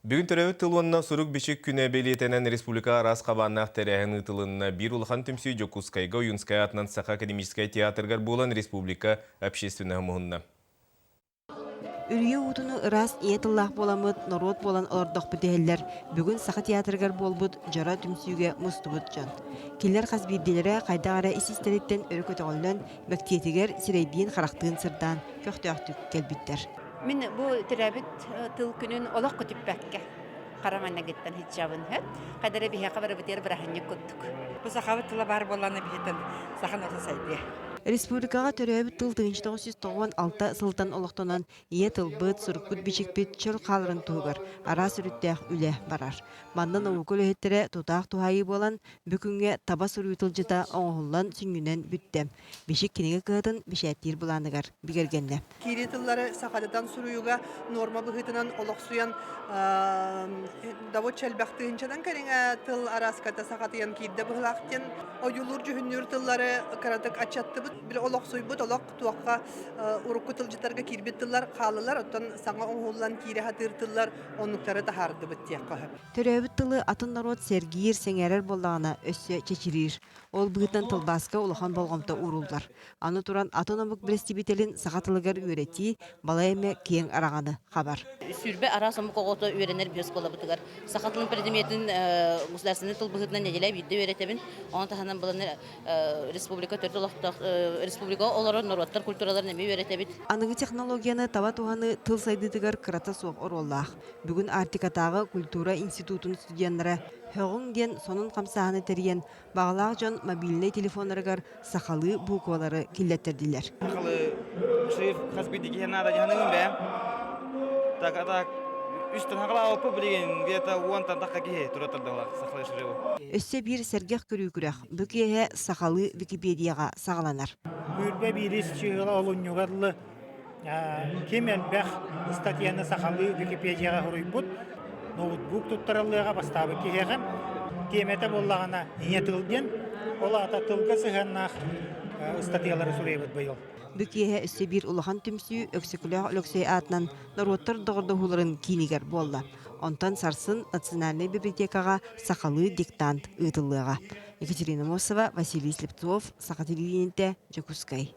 Бүгүн төрөөбүт тыл уонна сурук-бичик күнэ бэлиэтэнэн республика араас хабааннаах тэрээһин ыытылынна. Биир улахан түмсүү Дьокуускайга Ойуунскай аатынан Саха академическай театрыгар буолан республика общественноһа муһунна. Үрүйэ уутуну ыраас ийэ тыллаах буоламмыт, норуот буолан олордохпут дэһэллэр бүгүн Саха театрыгар буолбут дьоро түмсүүгэ мустубут дьон. Кинилэр хас биирдиилэрэ хайдах эрэ ис-истэриттэн өрө көтөҕүллэн, мэктиэтигэр сирэйдиин-харахтыын сырдаан көхтөөхтүк кэлбиттэр. Мин бу төрөөбүт тыл күнүн олох көтүппэккэ хара маннагыттан сылдьабын сөп. Хадара биһиэхэ барыбытыгар бырааһынньык курдук. Бу сахабыт тыла баар буоллаҕына биһиттэн саха норуота сайдыа. Республикаҕа төрөөбүт тыл 1996 сылтан олохтонон ийэ тылбыт, сурукпут-бичикпит чөл хааларын туһугар араас өрүттээх үлэ барар. Манна наука үлэһиттэрэ тутаах туһаайыы буолан, бу күҥҥэ таба суруйуу тылдьыта оҥоһуллан сүнньүнэн бүттэ. Бичик кинигэ кыһатын бэчээттиир былааныгар бигэргэннэ. Киирии тыллары сахатытан суруйууга нуорма быһыытынан олохсуйан добучча элбэх тыһыынчанан кэриҥэ тыл арааската сахатыйан киирдэ быһыылаах диэн ойуулуур-дьүһүннүүр тыллары кыратык аччаттыбыт. Били олохсуйбут олох туохха урукку тылдьыттарга киирбит тыллар хааллылар, оттон саҥа оҥоһуллан киирэ сатыыр тыллар оннуктары таһаардыбыт диэххэ сөп. Төрөөбүт тылы атын норуот сэргиир, сэҥээрэр буоллаҕына өссө чэчириир. Ол быһыытынан тылбааска улахан болҕомто ууруллар. Аны туран, атын омук бэрэстэбиитэлин саха тылыгар үөрэтии балай эмэ киэҥ араҥаны хабар. Сүүрбэ араас омук оҕото үөрэнэр биир оскуолабытыгар саха тылын предметин государственнай тыл быһыытынан нэдиэлэ биирдэ үөрэтэбин. Ону таһынан булан республика төрүт олохтоох республикаҕа олорор норуоттар культураларын эмиэ үөрэтэбит. Аныгы технологияны таба туһаныы тыл сайдыытыгар кырата суох оруоллаах. Бүгүн Арктикатааҕы культура институтун студеннара ҺӨҔҮҤ диэн сонун хамсааһыны тэрийэн, баҕалаах дьон мобильнай телефоннарыгар сахалыы буквалары киллэттэрдилэр. Сахалыы шрифт хас биирдии киһи наада дьаһаныгын бэйэм. Так, а так үс тан билигин где-то уонтан тахха киһи туратардалар сахалыы шрифы. Өссө биир сэргэх көрүү күрэх бу киэһэ сахалыы Википедияҕа саҕаланар. Сүүрбэ биирис чыыла олунньуга дылы ким элбэх ыстатыйаны сахалыы Википедияҕа суруйбут, ноутбук туттарыллыаҕа бастаабыт киһиэхэ тиэмэтэ буоллаҕына ийэ тыл диэн, ол аата тылга сыһыаннаах ыстатыйалары суруйабыт быйыл. Бу киэһэ өссө биир улахан түмсүү Өксөкүлээх Өлөксөй аатынан норуоттар доҕордоһууларын киинигэр буолла. Онтон сарсын Национальнай библиотекаҕа сахалыы диктант ыытыллыаҕа. Екатерина Мосова, Василий Слепцов, Саха телевидениетэ, Дьокуускай.